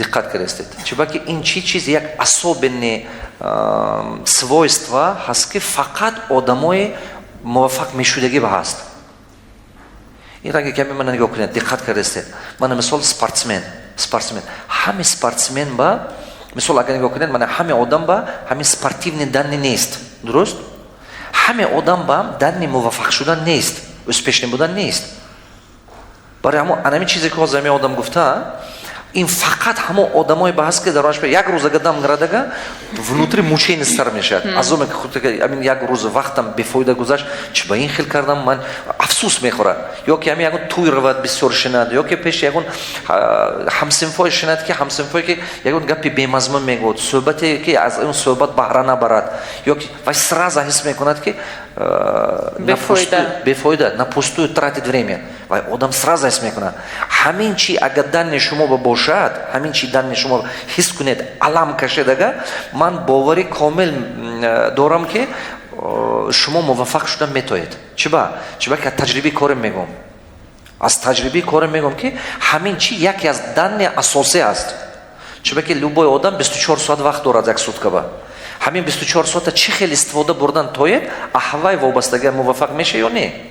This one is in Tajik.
Диққат кардастед? Чунки ин чӣ чиз, як особенный свойства ҳаст, ки фақат одамои муваффақ мешудагӣ ба ҳаст. Ин ранге ками мана нигоҳ кунед, диққат кардастед? Мана, мисол, спортсмен, ҳами спортсмен ба мисол, агар нигоҳ кунед, мана, ҳами одам ба ҳамин спортивный данные нест, дуруст? Ҳаме одам ба данные муваффақ шудан нест, успешный будан нест. Барои ҳамо анами чизе, ки ҳозир ҳами одам гуфта, ин фақат ҳамон одамое ба ҳаст, ки дар як рӯз ага дам гирадага, внутри мучение сар мешавад, азоме ки худ амин як рӯз вақтам бефоида гузашт, чи ба ин хел кардам ман, афсӯс мехӯрад. Ё ки ҳамин ягон тӯй равад, бисёр шинад, ё ки пеши ягон ҳамсинфое шинад, ки ҳамсинфое ки ягон гапи бемазмун мегӯяд, суҳбате ки аз он суҳбат баҳра набарад, ё ки вай сразу ҳис мекунад, ки бефоида. Бефоида, на пустую тратит время. Вай одам сразу ҳис мекунад. Ҳамин чи агар данные шумо ба бошад, ҳамин чи данные шумо ҳис кунед, алам кашед ага, ман бовари комил дорам, ки шумо муваффақ шудан метоед. Чиба? Чиба ки аз таҷрибаи корем мегӯм, аз таҷрибаи корем мегӯм, ки ҳамин чи яке аз данные асосӣ аст. Чиба ки любой одам 24 соат вақт дорад як суткаба. Ҳамин 24 соата чӣ хел истифода бурдан тоед, аҳвай вобастага муваффақ меша ё не.